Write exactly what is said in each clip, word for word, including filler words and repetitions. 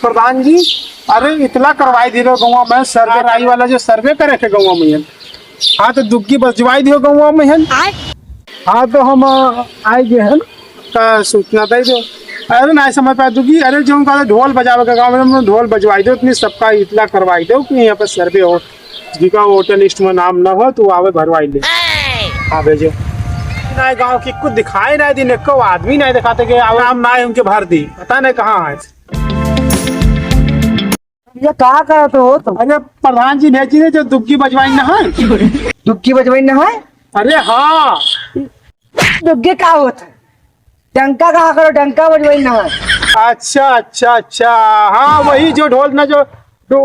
प्रधान जी, अरे इतना करवाई दिलो गौवा में सर्वे, राई वाला जो सर्वे करे थे गौवा में, हाँ तो दुग्गी बजवाई दियो गौवा में है। हाँ तो हम अ, आए गए हैं का सूचना दे दो। अरे ना समय पे दुग्गी, अरे जो उनका ढोल बजावे का गाँव में ढोल बजवाई दो, इतनी सबका इतना करवाई दो कि यहाँ पर सर्वे हो, जिका वोटर लिस्ट में नाम ना हो तो आवे भरवाई ले। हाँ भेजो। ना गाँव की कुछ दिखाए ना दिन, एको आदमी ना दिखाते कि आवे, नाम ना है उनके भर दी, पता नहीं कहाँ है। ये का करत हो तुम? अरे प्रधान जी भेजी ने जो दुग्गी बजवाई ना है। दुग्गी बजवाई ना है? अरे हाँ। दुग्गी का होत है? डंका कहा करो, डंका बजवाई ना है। अच्छा अच्छा अच्छा, हाँ वही जो ढोल ना जो डु,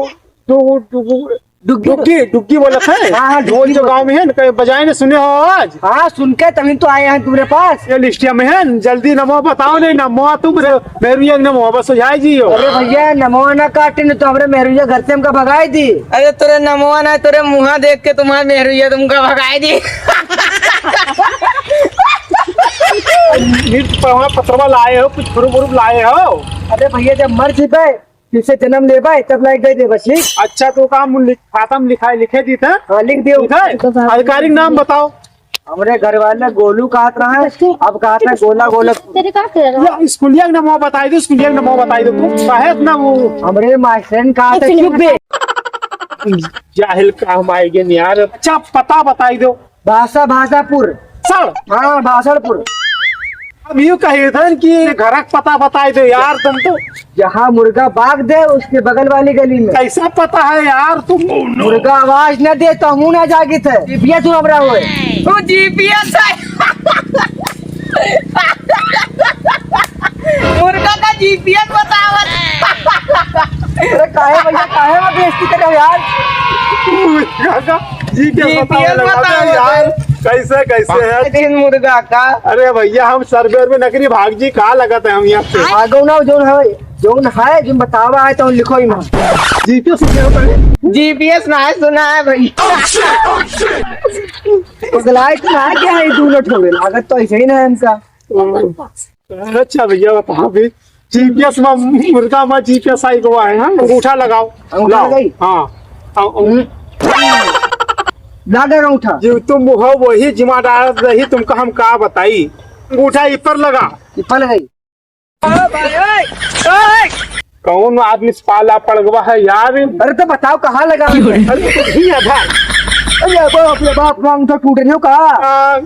डु, डु, डुग्गी। डुग्गी, डुग्गी बोलत है। हाँ, हाँ, ढोल डुग्गी जो बोलत गाँव में है ना, कहीं बजाए ना सुने हो आज? हाँ, सुन के तभी तो आए हैं तुम्हारे पास। ये लिस्टिया में है ना, जल्दी नमो बताओ नहीं, नमो तुम रे, मेरू ये नमो बस हो जाए जी हो। अरे भैया, नमो ना काटे न तो हमरे मेहरुआ घर से हमका भगाई दी। अरे तोरे नमो ना, तोरे मुँहा देख के तुम्हारे मेहरुआ तुमका भगाई दी। नीट पढ़वा पत्रवा लाए हो, कुछ प्रूफ व्रूफ लाए हो? अरे भैया, जब मर जीबे, फिर से जन्म लेबे, तब लाइक दे देबे, ठीक? अच्छा, तो का हम लिख-, खाता में लिखा, लिखे दी था? हाँ, लिख दियो। ठीक है? आधिकारिक नाम बताओ। हमरे घर वाले गोलू कहत रहे, अब कहत है गोला गोला। तेरे का कर रहा? या स्कूलिया के नाम बताई दो, स्कूलिया के नाम बताई दो। तू कहे ना वो। हमरे मास्टर ने कहा था, चुप बे। जाहिल काम आएगे नहीं यार। अच्छा, पता बताई दो। भाषा, भाषापुर। सर। हाँ, भाषणपुर। अब यूं कही था कि घर का पता बताई दो यार, तुम तो। जहाँ मुर्गा बाग दे, उसके बगल वाली गली में। कैसा पता है यार तुम? मुर्गा आवाज न दे तो हमू ना जागित है। जीपीएस हमरा होए। तू जीपीएस है। मुर्गा का जीपीएस बतावत। अरे काहे भैया, काहे में बेइज्जती करे हो यार? मुर्गा का जीपीएस जीपीएस बतावे लगा बतावे यार। कैसे, कैसे है? दिन मुर्गा का। अरे भैया, हम सर्वे में नकरी भाग जी, का लगत है हम यहाँ पे? आगो ना, जौन है, जौन है, जौन बतावा है, तो लिखो ही ना। जीपीएस क्या होता है? जीपीएस ना है, सुना है भाई। पगलाए तो ना क्या है, दोनों ठोवे, लागत तो ऐसे ही ना है इनका। अच्छा भैया, बताओ भी, जीपीएस में, मुर्गा में जीपीएस आई गवा है, हाँ? अंगूठा लगाओ। अंगूठा लाओ। लगाई? हाँ। आओ, आओ। हम्म। लागे अंगूठा। जी, तुम हो वही जिम्मेदार रही, तुमका हम का बताई? अंगूठा ऊपर लगा। ऊपर लगाई। कौन आदमी से पाला पड़ गवा है यार? अरे तो बताओ, कहाँ लगा? अरे तो ही आधार। अरे बाप रे बाप, मांग तो टूट रही हो का? हाँ।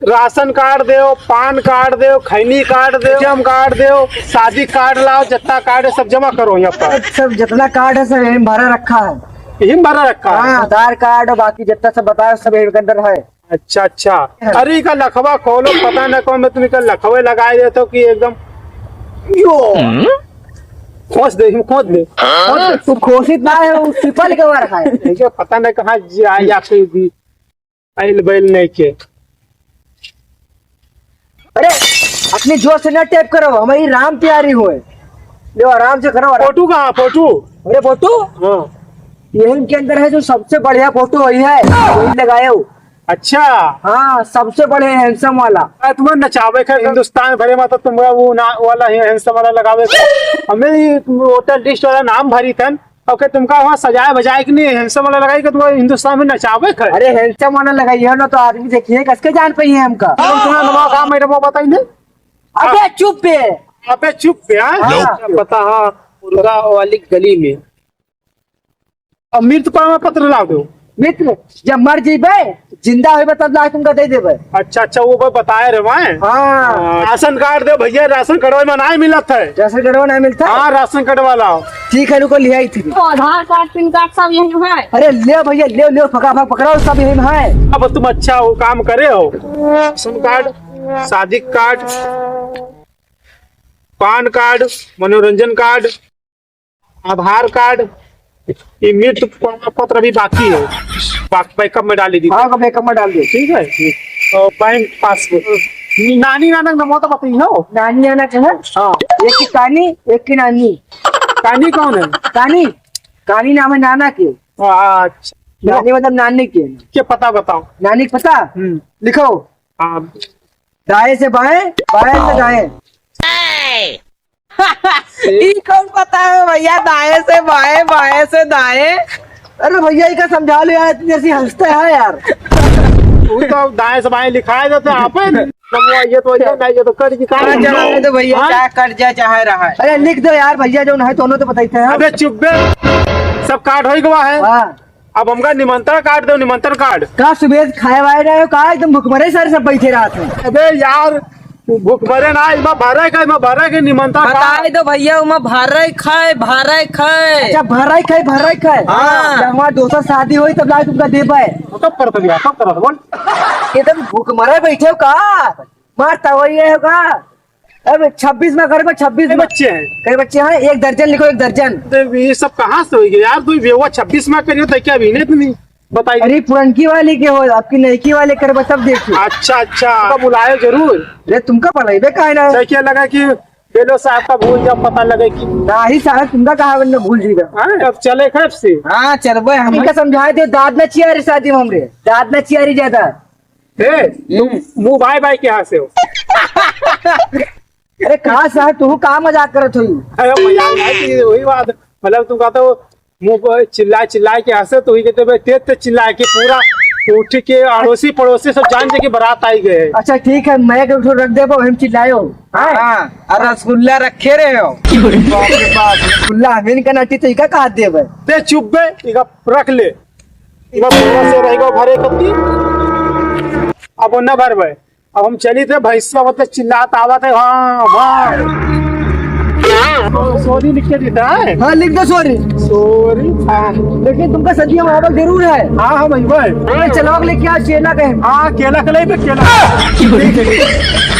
राशन कार्ड देओ, पान कार्ड देओ, खैनी कार्ड देओ, एटीएम कार्ड देओ, शादी कार्ड लाओ, जितना कार्ड है सब जमा करो यहाँ पर। सब जितना कार्ड है सब यहीं भरा रखा है। यहीं भरा रखा है? हाँ, आधार कार्ड और बाकी जितना सब बताओ सब यहीं के अंदर है। अच्छा, अच्छा। अरे इका लखवा खोलो, पता न कौन में तुम इका लखवे लगाए देते हो कि एकदम यो। खोस दे, खोस दे। खोस दे। तू खोसित ना है, वो सिपल के वर है। ऐसे पता न कहाँ जाए या फिर भी। आइल बैल नहीं के। अरे, अपनी जोर से ना टैप करो, हमारी राम प्यारी होए। लो, आराम से करो, आराम। फोटो कहाँ, फोटो? अरे, फोटो? हाँ। ये इनके अंदर है, जो सबसे बढ़िया फोटो वही है, वही लगाए हो। अच्छा। हाँ, सबसे बढ़िया handsome वाला। अरे, तुम्हें नचावे के हिंदुस्तान भरे में तो तुम्हें वो ना, वाला ही handsome वाला लगावे के। हमें ये वोटर लिस्ट वाला नाम भरी थन। ओके, तुमका वहाँ सजाए बजाए के नहीं, handsome वाला लगाई के तुमका हिंदुस्तान में नचावे के। अरे, handsome वाला लगाई है ना, तो आदमी देखिए, कसके जान पाई है हमका। तुम सुना, नमो का मैडम वो बताई नहीं? अबे चुप बे। अबे चुप बे, हाँ? हाँ। पता हाँ, मुर्गा वाली गली में। अब मृत प्रमाण पत्र ला दो। मित्र, जब मर जीबे, जिंदा होइबे, तब ला तुमका दे देबे। अच्छा, अच्छा, वो भाई बताए रहे हैं। हाँ। हाँ, राशन कार्ड दे भैया, राशन कार्ड में नहीं मिलत है। राशन कार्ड में नहीं मिलता है? हाँ, राशन कार्ड वाला। ठीक है, रुको, ले आई थी। तो आधार कार्ड, पैन कार्ड सब यहीं है। अरे ले भैया, ले, ले, फटाफट पकड़ो, सब यहीं है। अब तुम अच्छा वो काम करे हो। राशन कार्ड, शादी कार्ड, पान कार्ड, मनोरंजन कार्ड, आधार कार्ड, ये मृत प्रमाण पत्र भी बाकी है, बा-, बैकअप में डाल दीजिए। हाँ, बैकअप में डाल दीजिए। ठीक है, तो बैंक पासबुक। नानी नाना का नमो तो बताइए हो। नानी नाना के है? हाँ। एक की कानी, एक की नानी। कानी कौन है? कानी, कानी नाम है नाना के। अच्छा। नानी मतलब नानी के। क्या पता बताओ। नानी के पता? हम्म। लिखो। हाँ। दाएं से बाएं, बाएं से दाएं। ई कौन पता है भैया, दाएं से बाएं, बाएं से दाएं। अरे भैया, इका समझा लो यार, इतनी ऐसी हंसते हैं यार। वो तो दाएं से बाएं लिखाए देते हैं आप, है ना? नमवा, ये तो, ये नहीं, ये तो कट की हाँ, काट। जरा दे दो भैया, हाँ? चाहे कट जाए, चाहे रहा है। अरे लिख दो यार भैया, जो है दोनों तो बताइते हैं। अबे चुप बे, सब काट हो ही गवा है। हाँ। अब हमका निमंत्रण कार्ड दो, निमंत्रण कार्ड। का सुबेश खाए वाए रहे हो का? एकदम भुखमरे सर सब बैठे रहत हैं। अबे यार, भुखमरे ना, इमा भरे का, इमा भरे के निमंत्रण कार्ड। बताई दो भैया, उमा भरे खाए, भरे खाए। अच्छा, भरे खाए, भरे खाए। हाँ। जब हमार दोसर शादी होई तब लाके तुमका देबे। तो कब करत बिया, कब करत बोल। एकदम भुखमरे बैठे हो का? मार तवैये हो का? अब छब्बीस में करबे, छब्बीस कै में। बच्चे हैं? कै बच्चे हैं? एक दर्जन लिखो, एक दर्जन। तो ये सब कहाँ से होइगे यार? तू बेवा छब्बीस में करियो तो क्या भी नहीं तुम्हें बताइए। अरे पुरनकी वाली के हो, आपकी नईकी वाले करबे तब देखिए। अच्छा, अच्छा। तो बुलायो जरूर। अरे तुमका पढ़ाई बे काहे ना? सही क्या लगा कि बेलो साहब का भूल जाओ, पता लगे कि नहीं साहब, तुमका कहा बनना भूल जाएगा। हाँ, अब चले खैर से। हाँ, चलबे हम। इनका समझा दे, दाद ना चियारी शादी में हमरे। दाद ना चियारी ज्यादा। ए, तुम हम्म। मुंह बाय बाय के हंसे हो। अरे कहाँ साहब, तू का मजाक करत हो? अरे मजाक नहीं की, वही बात। मतलब तुम कहते हो मुंह पर चिल्ला चिल्ला के हंसे, तो वही कहते भाई तेज तेज चिल्ला के पूरा उठ के अड़ोसी पड़ोसी सब जान जाए कि बारात आई गए। अच्छा ठीक है, मैं एक ठो रख देबो, हम चिल्लायो। हाँ, और रसगुल्ला रखे रहे हो। बाप रे बाप, रसगुल्ला हमें का नाटी तो इका कहा देबे? ते चुप बे, इका रख ले। इका पूरा से रहेगा भरे कत्ती। अब वो न भरबे। अब हम चली थे, भैंसिया मतलब चिल्लात आवत है, हाँ, हाँ। तो सॉरी लिख के देता है। हाँ, लिख दो सॉरी। सॉरी, हाँ। लेकिन तुमका सदिया में आवक जरूर है। हाँ, हाँ, भाई, भाई। अरे, चलावक लेके आ, चेला के। हाँ, केला के ले, केला। ठीक है, ठीक है।